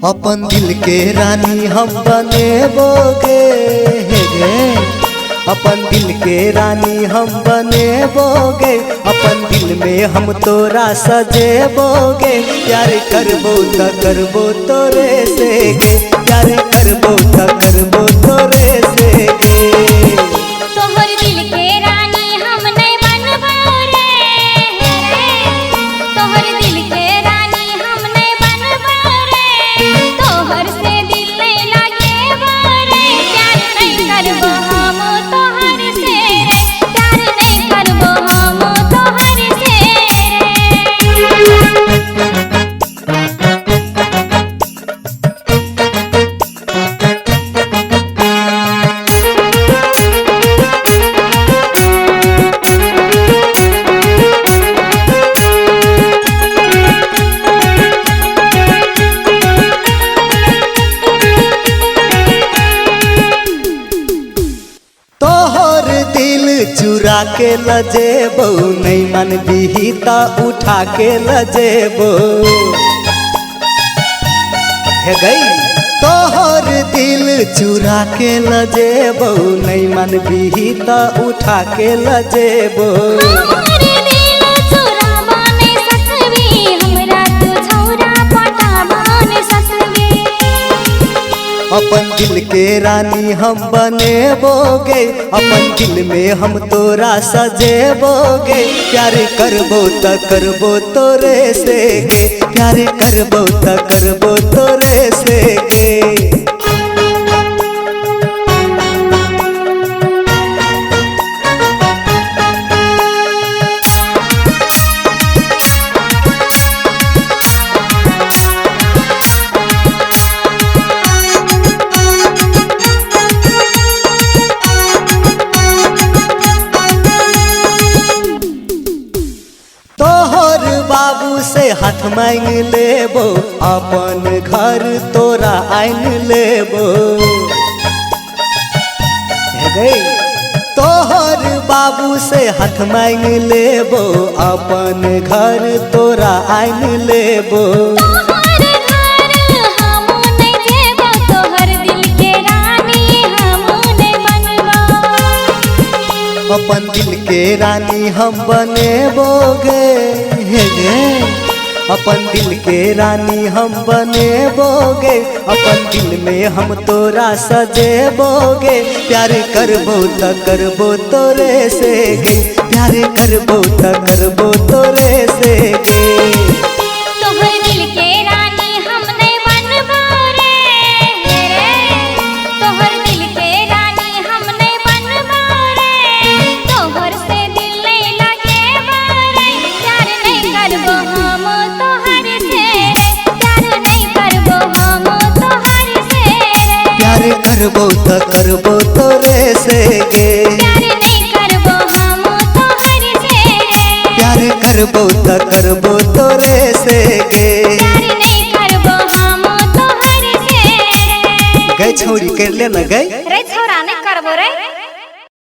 अपन दिल के रानी हम बनेबोगे गे, अपन दिल के रानी हम बनेबोगे, अपन दिल में हम तोरा सजेबोगे। प्यार करबो त करबो तोरे से गे, प्यार करबो त करबो तोरे से गे। तोहर दिल के रानी हम नहीं बनबो रे, तोहर दिल के रानी हम नहीं बनबो रे, तोहर से दिल नहीं लागेबो रे। प्यार नहीं करबो हम तोहर से रे, प्यार नहीं करबो हम तोहर से रे। तोहर दिल चुरा के लजेबो, नहीं मन बिहिता उठा के लजेबो। हे गई तोहर दिल चुरा के लजेबो, नहीं मन बिहिता उठा के लजेबो। हमर दिल चुराबा नहीं सकबी, हमरा तू छौरा पटाबा नहीं सकबी। अपन दिल के रानी हम बनेबोगे, अपन दिल में हम तोरा सजेबोगे। प्यार करबो त करबो तोरे से गे, प्यार करबो त करबो तोरे से गे। तोहर बाबू से हाथ मांग लेबो, अपन घर तोरा आन लेबो। हे गई तोहर बाबू से हाथ मांग लेबो, अपन घर तोरा आन लेबो। तोहर घर हमू नहीं जेबो, तोहर दिल के रानी हमू नहीं बनबो। अपन दिल के रानी हम बनेबोगे गे, अपन दिल के रानी हम बनेबोगे, अपन दिल में हम तोरा सजेबोगे। प्यार करबो त करबो तोरे से गे, प्यार करबो त करबो तोरे से गे। तोहर दिल के रानी हम नहीं बनबो रे, तोहर दिल के रानी हम नहीं बनबो रे, तोहर से दिल नहीं लागेबो रे। प्यार नहीं करबो हम तोहर से रे, प्यार नहीं करबो हम तोहर से रे। प्यार करबो त करबो तोरे से गे, प्यार नहीं करबो हम तोहर से रे, प्यार करबो त करबो तोरे से गे। प्यार नहीं करबो हम तोहर से रे। गई छौरी कर ले ना गई रे छौरा नहीं करबो रे।